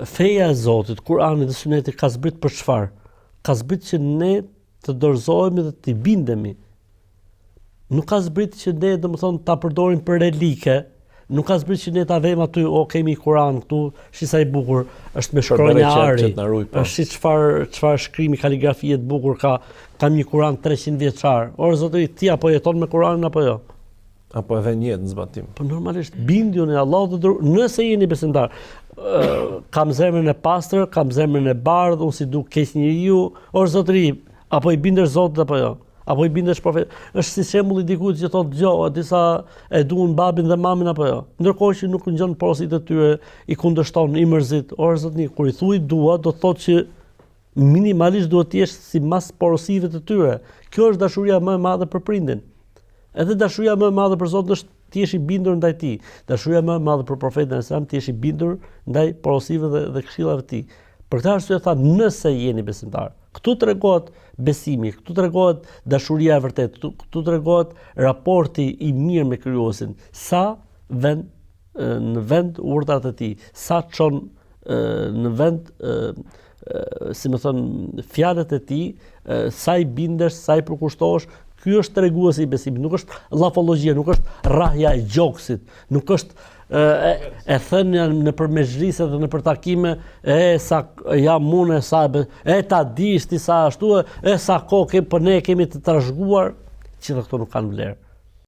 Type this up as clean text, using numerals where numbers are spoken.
Feja e Zotit, Kurani dhe Suneti ka zbrit për çfarë? Ka zbrit që ne të dorëzohemi dhe t'i bindemi. Nuk ka zbrit që ne, domethënë, ta përdorim për relike, nuk ka zbrit që ne ta vëmë aty, o kemi Kur'an këtu, shi sa i bukur, është me shkronja ari. Po. Është si çfarë çfarë shkrimi kaligrafie të bukur ka, kam një Kur'an 300 vjeçar. Or zotëri, ti apo jeton me Kur'anin apo jo? Apo edhe një jetë në zbatim. Po normalisht bindjuni Allahut dhe nëse jeni besimtar, kam zemrën e pastër, kam zemrën e bardhë, unë s'i du keq njeriu, or zotëri, apo i bindesh Zotit apo jo? Apo i bindesh profetit? Është si shembulli i dikujt që thotë dëgjo, disa e duan babin dhe mamin apo jo? Ndërkohë që nuk ngjon porositë e tyre, i kundërshton, i mërzit. Or zotni, kur i thuaj dua, do të thotë që minimalisht duhet të jesh sipas porosive të tyre. Kjo është dashuria më e madhe për prindin. Edhe dashuria më e madhe për Zotin është të jesh i bindur ndaj tij. Dashuria më e madhe për profetin alejhi selam të jesh i bindur ndaj porosive dhe dhe këshillave të tij. Për këtë arsye tha nëse jeni besimtar. Këtu tregohet besimi, këtu tregohet dashuria e vërtetë, këtu, këtu tregohet raporti i mirë me krijuesin. Sa ven në vend urdhrat e tij, sa çon në vend si me thënë, fjalët e tij, sa i bindesh, sa i përkushtohesh, ky është treguesi i besimit, nuk është llafollogjia, nuk është rrahja e gjoksit, nuk është e, e thënia nëpër mexhlise dhe nëpër takime, e sa jam unë, sa e, e ta dish ti sa ashtu, e sa kohë, po ne kemi të trashëguar, gjitha këto nuk kanë vlerë.